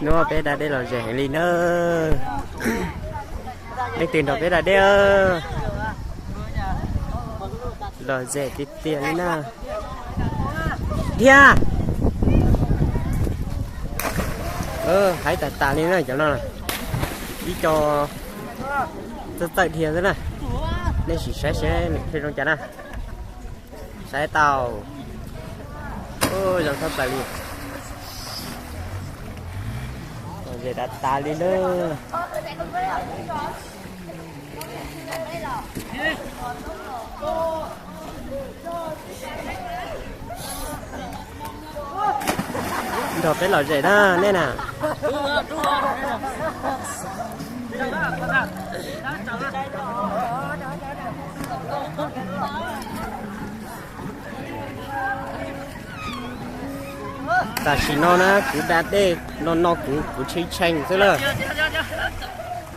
Hnub no peb da dej lom zem heev li na. Leej twg nrog peb da dej? Lom zem tiag tiag li na. Dhia. Hais tas tas li na cov no. Ib co txawj txawj dhia xwb na. Nej sim saib seb nws dhia zoo cas na. Saib tau. Zoo tshaj plaws li. Lom zem tas tas li na. Nrog peb lom zem na nej na. Tam sim no na kuv da dej no no kuv kuv tshee tshee xwb lawm.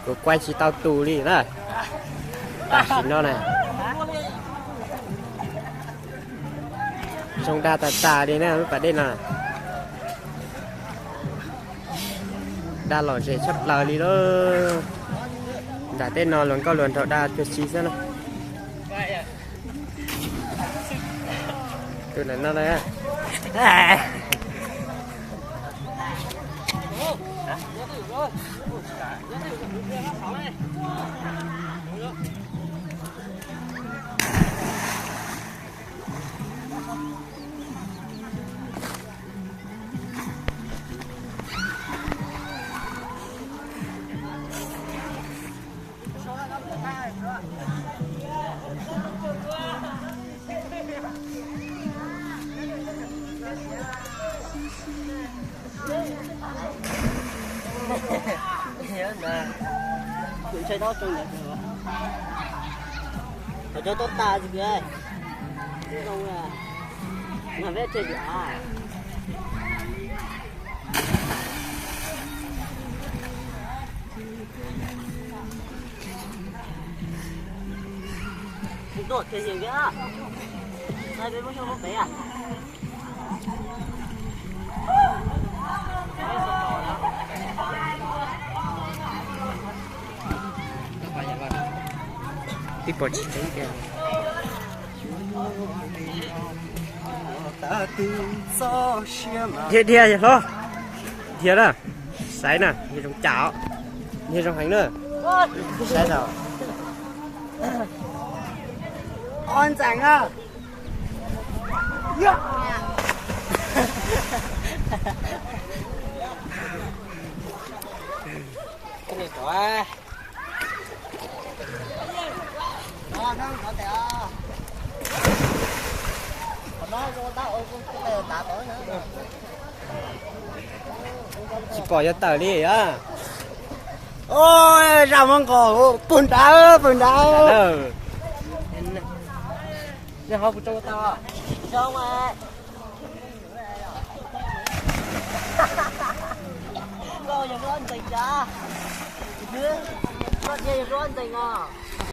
Kuv kuaib tsis tau tus li na. Tam sim no na. Zoo da tas tas li na lub pas dej no. Da lom zem tshaj plaws li lauj. Nram tej no luag nkauj luag nraug da cuag si xwb na. Tus ntawm no na. Kuv ntshai dob tso ntawd. Qhov cov tob tas tis kws. Mas peb tseg tias. Tuaj tseg tias. Peb muab xyoob muab pem. Tib pom tsis teeb tiag. Dhia dhia yog hlob. Dhia na. Saib na, dhia zoo cas os. Dhia zoo heev na. Saib tau. Ob ntxeem na. Tsis pom yuav tawm li a. Zaj muab nqos pug nrad pug nrad. Nej ho puas tsoo tau? Koj yog ntxees cas? Koj thiaj yog ntxees os.